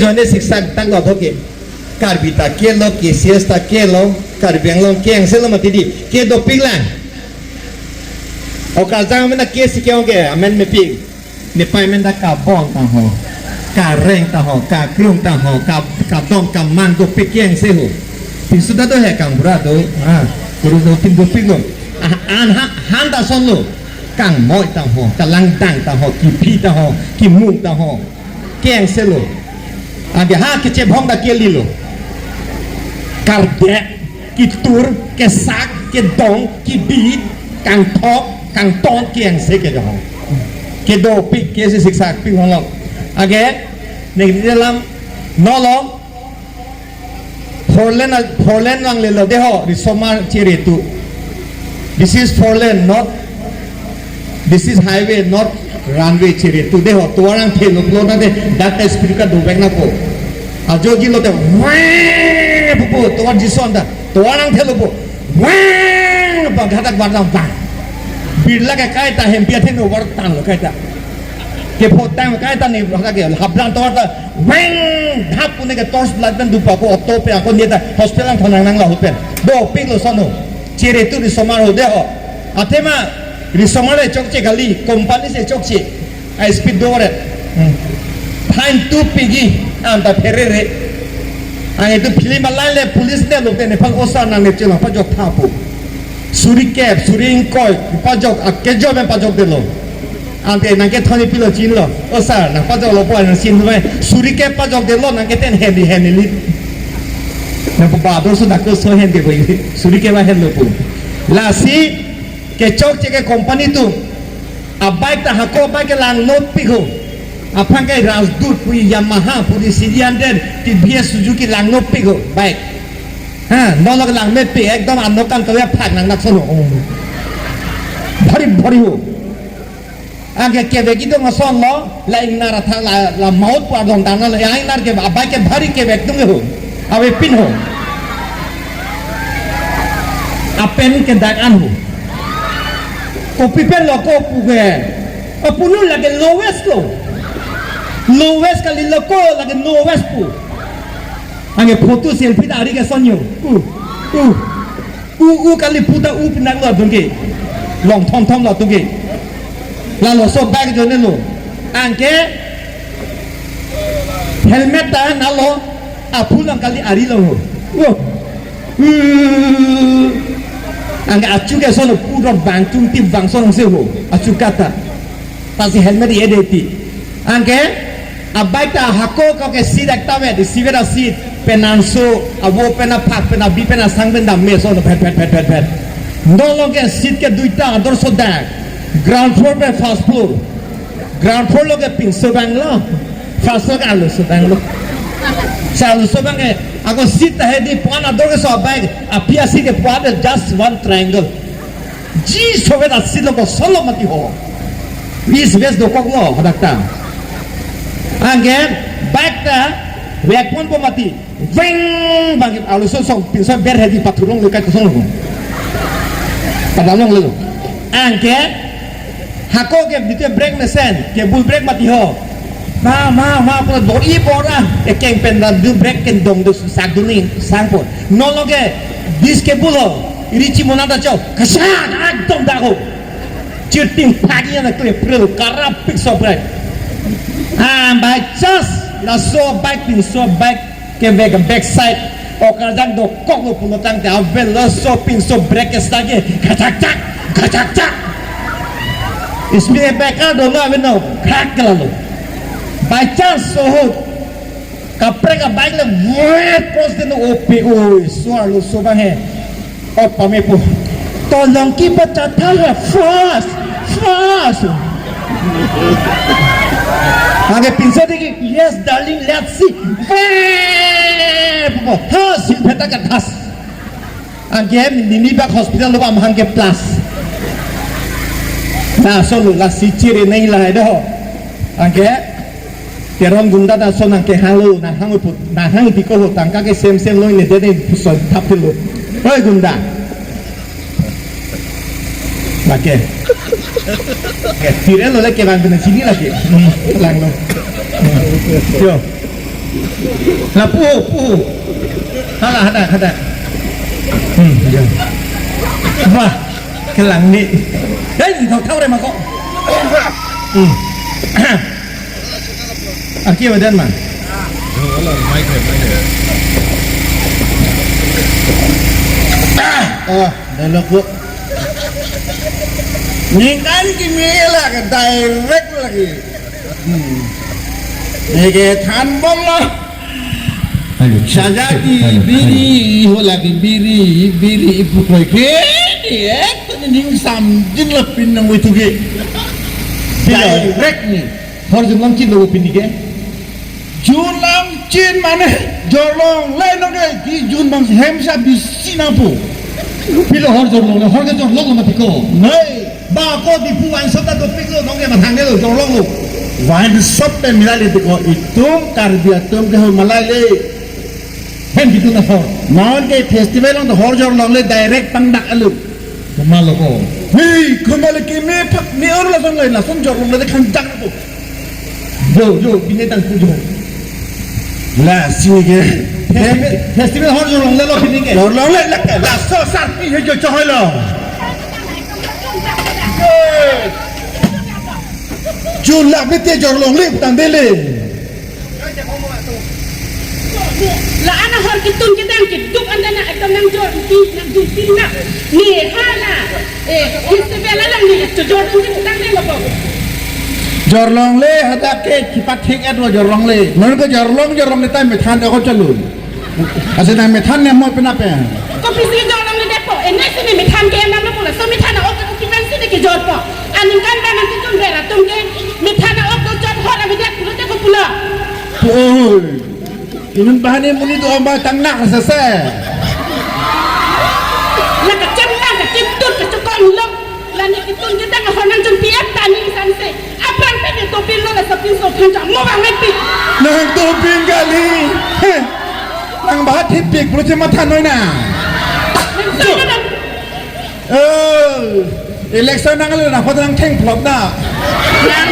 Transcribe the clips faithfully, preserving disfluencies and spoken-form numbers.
Jone siksak tanglo thoke. Karbi ta kelo, K C S ta kelo, Karbi Anglong kengse lo mati di. Ke dopik lang. O Karjang amen ke si ke ong ke, amen mepik. Nepei amen ta kabon ta ho. Kareng ta ho, kakrung ta ho, ka, kadom kamang dopik kengse ho. Pinso ta do he kangbura do. Ah, guru do pin dopik lo. Ah, an ha, han ta son lo. Kangmoi ta ho, kalangdang ta ho, kiphi ta ho, kimung ta ho. Kengse lo. Anke ha kechebhong ta keli lo. Kardep, kitur, kesak, kedong, kibit, kangthok, kangton, kengse kedo ho. Kedopik, ke si siksak pik hong lo. Anke, ne dalam, nolo, four lane, four lane nanglelo deho, risomar chere tu. This is four lane, not, this is highway, not runway chere tu. Deho, tovar nangthelo pulo tangte, that speed ka dovek nangpo. Ajo ji lote, weng, pupo, tovar jison ta, tovar nangthelo po. Weng, bang, hadak bang, bang. Birla ke kaita, hempi athe no var tanglo kaita. Kepho tang kaita ne, hadak ke, haplang tovar ta, weng, dhap pu ne ke torch light pen dupa ko auto pe ako ne ta hospital nangthonang nanglo pen. Dopik lo sono. Chere tu risomar ho deho. Athema risomar le chokche kali, company si chokche. A speed do re. Hmm. Fine tu pigi, anta pherere. Anke tu film alai le police ne lo te nephan osar nangne chelang pajok tha pu. Suri kep, suri ingkoi, pajok, akejo pen pajokdetlo. Ante nangkethon-i pilo chinilo. O sir, nangpajoklo pu nang chin lo. Suri kep pajokdetlo, nangkethen hen di hen li. Nangpo ba do so dak so hen di bo. Suri kep ahenlo pu. Lasi kechokche ke company atum. A bike ta hako bike ke langnopik ho. Aphan ke Rajdoot pu, Yamaha pu, di C D hundred, T V S, Suzuki langnopik ho bike. Ha, non lok langmepik, ekdom anok kan kawya phak nang nak sono. Oh. Bhari bhari ho. Anke kevek itum ason lo, la ingnar athak la, la maut pu adon tanglo, la ingnar ke abai ke bhari kevek atum ke ho. Avepin ho. Apen ke dak an ho. Kopi pen lo ko pu ke. Apunu lake lowest lo. Lowest kali lo ko lake lowest pu. Anke photo selfie ta ari ke sonyo. U, u, u, u kali puta u pinang lo atum ke. Long thom thom lo atum ke. Lalo so bag jone lo. Anke helmet ta nalo aphu lang kali ari lo ho. U, u, anke achu ke sono pura bangchung ti bangson se ho. Achu kata. Pasi helmet i edeti. Anke, a bike ta hako ko ke seat ekta vet, isivet a seat, penanso, avo pen aphak, pen abi, pen asang, pen dam me sono phet, phet, phet, phet, phet. Nolong ke seat ke duita ador so dak. Ground floor pen first floor. Ground floor lo ke pinso bang lo. First floor ke arloso bang lo. Sa arloso bang ke, ako seat ta hedi puan ador ke so bike, api asi ke puan just one triangle. Ji sovet asit lo ko solo mati ho. East west dokok lo hadak ta. Anke bike ta vek ponpo mati. Veng bang arloso song pinso ber hedi pathurong lekai kosong lo. Padalong lo. Anke hako ke bite brake mesen, cable brake mati ho. Ma, ma, ma, pura dori pura. Ekeng pen dan du brake kendong du sak du ning, sangpo. Nolong ke disc cable ho. Iri chimona ta chok. Kasak, ekdom dak ho. Chirting pagi na kle pril, karapik so brake. Ah, by chance, laso bike, pinso bike, kevek back side. O Karjang dokok lo pulo tangte avel laso pinso brake ke stage. Kachak chak, kachak chak. Speed breaker do lo aven no, krak ke lalo. By chance so ho. Kaprek a bike le wet post de no ope oi, so arloso bang he. O pamepo. Tolong ki pachata le fast, fast. Anke pinso de ki, "Yes, darling, let's see." Wet! Ha, sil pheta ka dhas. Anke nini bak hospital lo bang hang ke plus. Na so lo lasi chere nai lahai do. Anke Teron gunda ta so nangkehang lo, nanghang put, nanghang tiko ho, tangka ke sem sem lo, ne dede puson thap lo. Oi gunda. Lake. Eh, tire lo lake bang kena sini lake. Hmm, lang lo. Hmm. Yo. Lapu, pu. Hala, hadak, hadak. Hmm, ya. Wah, kelang ni. Hei, thok thok re mako. Hmm. Aki wadan ma. Ah, dalok ko. Ningkan kimi la ke direct lagi. Hmm. Neke than bomlo. Saja di biri, ho lagi biri, biri ipu koi ke. Ek tadi ning samjin la pin nang itu ke. Direct ni. Hor jun long chin lo pin ke. Jun long chin mane jorlongle nang ke, ki jun bang hem sa bisi nangpo. Pilo hor jorlongle, hor ke jorlong lo mati ko. Nei. Ba ko Diphu wine shop ta dopik lo, nong ke mathang lo, jorlong lo. Wine shop pen mila le ko itum Karbi atum ke ho malai le. Hen gitu na hor. Non ke festival on hor jorlongle direct pangdak alu. Komat lo ko. Hei, komat le kimi phak ni or lason le, lason jorlongle de khandak ko. Jo, jo, pine tang pu jo. Lasi ke. Festival, festival hor jorlongle lo pine ke. Jorlongle la ke, laso sarpi he jo chohoi lo. Jun lak mite jorlongle tang dele. La-an ahor kitun kedang keduk anta na atam nangjor ti nangdun ti na. Ni hala. Eh, festival alang ni chojor dun ti kedang dele lo. Jorlongle hadak ke kipat thik et lo jorlongle. Non ke jorlong jorlongle time methan ko chalu. Ase nang methan ne mo pina pe. Kopisi jorlongle depo. Ene sini methan ke nang lo pula. So methan ok kipan sini kejorpo. Aningkan ba nang kitun bera tum ke methan ok do jor hor abidak pulote ko pula. Oi. Inut bahani muni do amba tangnak sese. La kachem la kachem tut kachokong lo. La ni kitun kedang ahor nangjun pi et ta ni sanse. Aphrang pen ne dopik lo la sapin so than ta mo bang pi. Nang dopik kali. Heh. Nang bahat thipik pulo che matha noi na. Nang sa na. Eh, election nang lo na, kota nang theng flop na. Nang,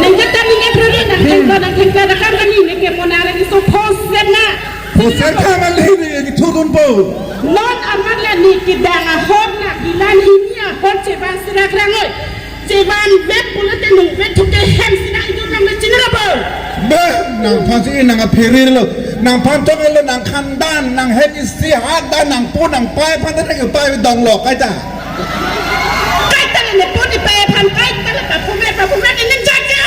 nang kata ni ne prodi nang theng flop, nang theng flop, nang kam kani ne ke mona la ni so phos na. Phos ka mali ni ke thurun po. Non amat la ni kedang ahor na, bilan hini ahor cheban serak rangoi. Cheban vet pulote nung vet thuke hem sina idu nang le chinira bo. Be, nangphan si nang aphere lo. Nangphan thok lo nang khandan, nang hem isi hat dan, nang pu nang pai phan ta nang pai dong lo kaita. Kaita le ne pu ni pai phan kaita le papume papume ni ning jaja.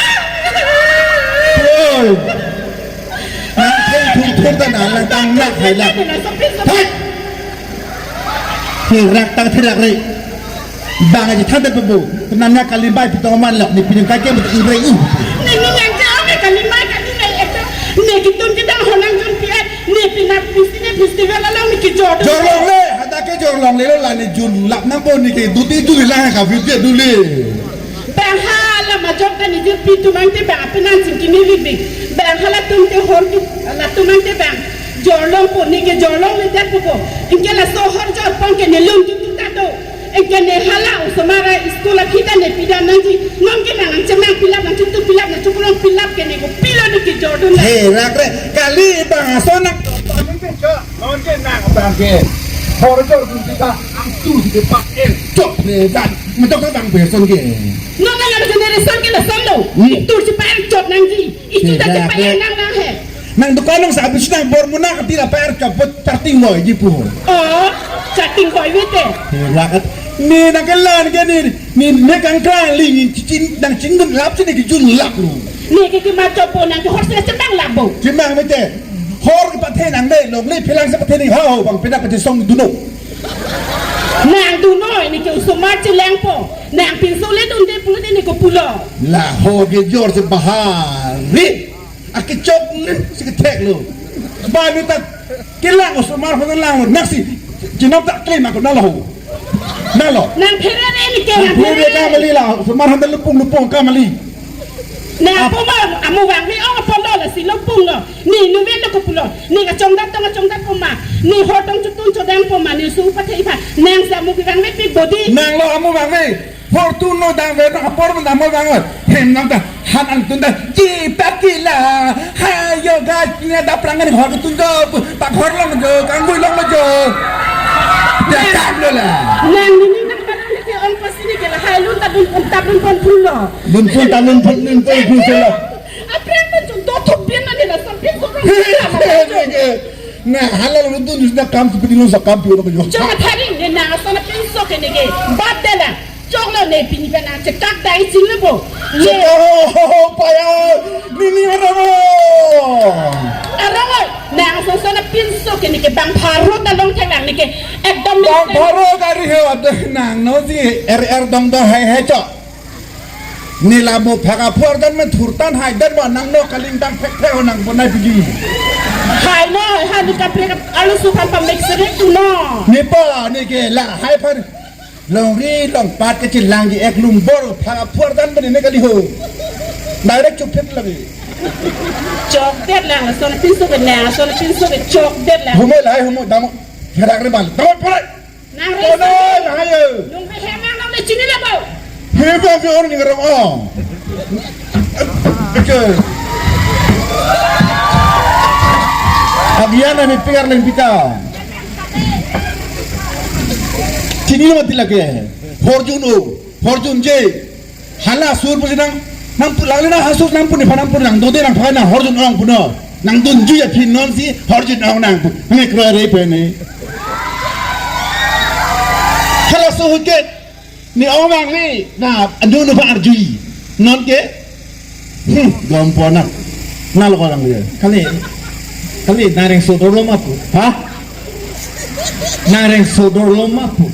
Oi. Nang theng thung thung ta nang lang tang nak hai lak. Hai. Thirak tang thirak re. Bang aji than ta pebu. Nang nak kalimbai pitong man lok ni pining kai ke betul ibre i. Nang ni yang jauh ni kalimbai kali ni ekta. Ni kitun kedang ahor nangjun pi et. Ni pinap pisi ni festival alang ni kejor. Jorlongle, hadak ke jorlongle lo la ni jun lap nangpo ni ke duti duli la ka video duli. Bang hala majok ta ni jun pi tumang te bang apenan sing kimi bibik. Bang hala tum te hor tu la tumang te bang. Jorlongpo ni ke jorlongle det po. Inke laso hor jorpon ke ne lung tu tu ta do. Inke ne hala osomar a school a kita ne pidam nangji. Non ke nang nang chemang pilap nang chutu pilap nang chukulong pilap ke ne ko pilo ni kejor dun la. He rak re kali bang aso nang. Non ke nang bang ke. Hor jor dun kita ang tu di pak el chok re dan. Metok ta bang beson ke. Non nang generation ke lason lo. Hmm. Itu si pak el chok nangji. Itu ta si pak el nang nang he. Nang dukan nang sa abis nang bor muna kati la per chapot charting boy ji pu. Oh, charting boy wete. Lakat ni nang kelan ke ni ni me kang kang li ni chin nang chin dun lap sini ki jun lap lu. Ni ke ki ma chopo nang ke hor sila chembang lap bo. Chembang wete. Hor ki pathe nang de long le phelang sa pathe ni hao bang pina pathe song duno. Nang duno ni ke usomar chelangpo. Nang pinso le dun de pulo de ni ko pulo. La ho ke jor se bahari. Akichok le si kethek lo. Ba ni ta kelang osomar ho lang lo. Nasi chinam ta klem ako nalo ho. Nalo. Nang phere re ni ke nang phere. Phere ka mali la osomar handa lupung lupung ka mali. Nang poma amu bang ni ong pon lo la si lupung lo. Ni nu men lo ko pulo. Ni kachongdat tong kachongdat poma. Ni hor tong chutun chodang poma. Ni su pathe ipha. Nang sa amu bang ni pik bodi. Nang lo amu bang ni. Fortuno dang ve na apor man damo dang hem nang ta han ang tun ta ji pakila ha yo ga Daprang kan hor ketun jo, pakhor long jo, kanggui long jo. Dia kam lo la. Nang nini nang parang ke ongkos neke lahai lun ta dun, ta dun pon pulo. Dun pon, ta dun pon, dun pon, dun pon lo. Aphrang ta jun do thup bien mane lason pinso. Neke. Nang hala lun dun jus na kam tu pidi lun sa kam pi lo jo. Chong thari ne nang ason pinso ke neke. Bat de la. Choklo ne pini pen nang chekak dai chinglo bo. Ne. Chekak ho, ho, ho, paya. Nini arong. Arong oi. Nang ason ason pinso ke neke bang pharo ta long thek lang neke. Ekdom ne. Bang pharo gari he wade nang no si er er dong dong hai hai chok. Nila mo phaka phuar dan men thurtan hai dan wa nang no kaling dang phek phek ho nang bonai pidi. Hai no, hai ni kaprek alu sukan pa mix re tu no. Ne pa neke la hai phan. Longri longpat kachelangji ek lumbor phaka phuar dan bene ne kali ho. Direct chuphet lagi. Chokdet lang, ason pinso ke nang, ason pinso ke chokdet lang. Humoi lahai humoi damo. Herak re bal. Damo pore. Nang re. Pore lahai. Nung pe hem nang nang le chini le bo. Hem nang pe or ni ngarong o. Oke. Abian na ni piar leng pika. Chini lo mati lake. Horjun o, horjun je. Hala sur pusi nang, nang pu lale na hasus nang puni pa nang puni nang dode nang phana horjun ong puno. Nang dunju ya phin non si horjun ong nang pu. Nang kro re pe ne. Hala so huke. Ni ong nang ni na anu nu pa arjui. Non ke? Hmm, gom pona. Nalo ko lang dia. Kali, kali nareng sodor lo mapu. Ha? Nareng sodor lo mapu.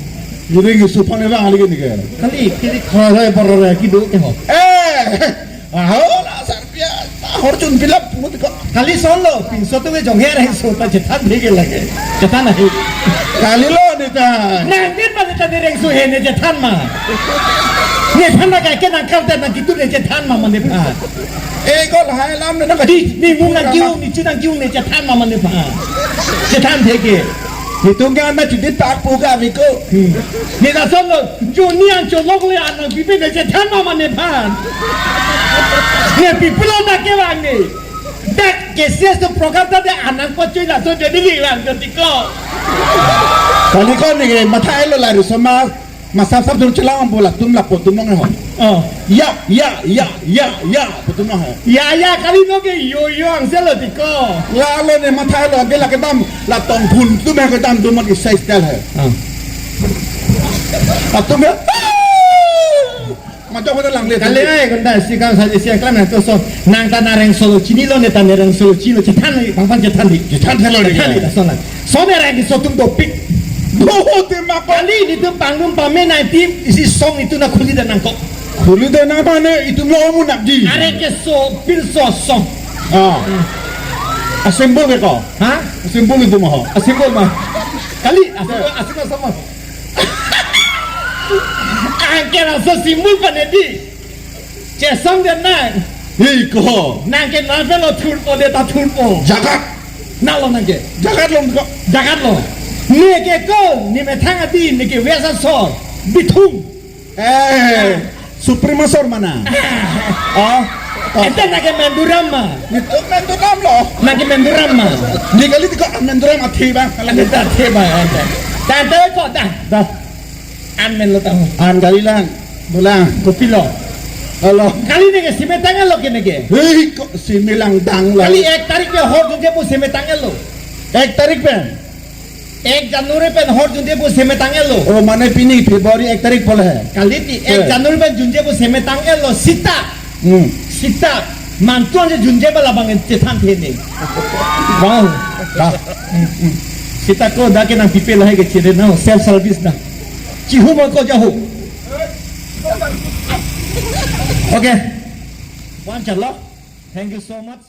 Iring supan eva kali gini ke. Kali, kali. Hai, hai, parore, kido ke ho. Eh! Aho la sarpia. Horjun bilap put ko. Kali solo, pinso tu ke jong he reng so ta chethan thek lage. Chethan ahi. Kali lo ne ta. Nang din pa ne ta ne reng so he ne chethan ma. Nephan na kai ke nang kam ta nang kitu ne chethan ma mane pha. Eh, ko lahai lam ne nang ka. Di, ni mung nang kiu, ni chu nang kiu ne chethan ma mane pha. Chethan thek ke. Ni tung kan na chu dit pak pu ka vi ko. Hmm. Ne ta solo, ju ni an cho lok le an nang pipe ne chethan ma mane pha. Ne pipe lo na ke bang ne. Dak keses tu program ta de anang pachoi laso jadi li lang jodi ko. Kali ko ne matha elo la ri soma masap sap dun chelang bola tum lapo tum nong ho. Oh. Ya, ya, ya, ya, ya, po tum nong ho. Ya, ya, kali no ke yo yo ang selo di ko. La lo ne matha elo ke la kedam la tong phun tum ke dam dum mon isai style hai. Ah. Atum ya. Majo ko lang le. Kali ai konta si kang sa si klam na to so nang ta nareng solo chini lo ne ta nareng solo chini lo chethan bang bang chethan di. Chethan thelo di. Chethan di ta so na. So ne reng so tum dopik. Bo te ma ko. Kali ni tum pangrum pame na ti isi song itu na khuli da nang ko. Khuli da nang mane itu lo mu nak di. Are ke so pil so song. Ah. A symbol ke ko. Ha? A symbol itu ma ho. A symbol ma. Kali a symbol a symbol sama. Angke laso simul panedi. Chesong den nang. Hei ko. Nang ke nang pelo thurpo de ta thurpo. Jagat. Nalo nang ke. Jagat lo ko. Jagat lo. Ne ke ko, ne methang ati, ne ke wesa sor. Bithung. Eh, Suprema sor mana? Oh. Oh. Ente nang ke Menduram ma. Itu Menduram lo. Nang ke Menduram ma. Di kali tiko Menduram athi bang. Kali ta athi bang ente. Tante ko dah. Dah. An men lo tahu. An kali lang. Bulang. Kopi lo. Halo. Kali ne ke sime tanglo ke ne ke. Hei, ko sime lang dang lo. Kali ek tarik pe hor junje pu sime tanglo. Ek tarik pe? Ek January pen hor junje pu sime tanglo. Oh, mane pini February ek tarik pole hai. Kali ti ek Eh. January pen junje pu sime tanglo. Sita. Hmm. Sita. Mantuan je junje ba labang chethan the ne. Wow. Dah. Hmm, hmm. Sita ko dah ke nang pipe lahai ke chere na self service na. Chihu ma ko jahu. Okay. Wan chala. Thank you so much.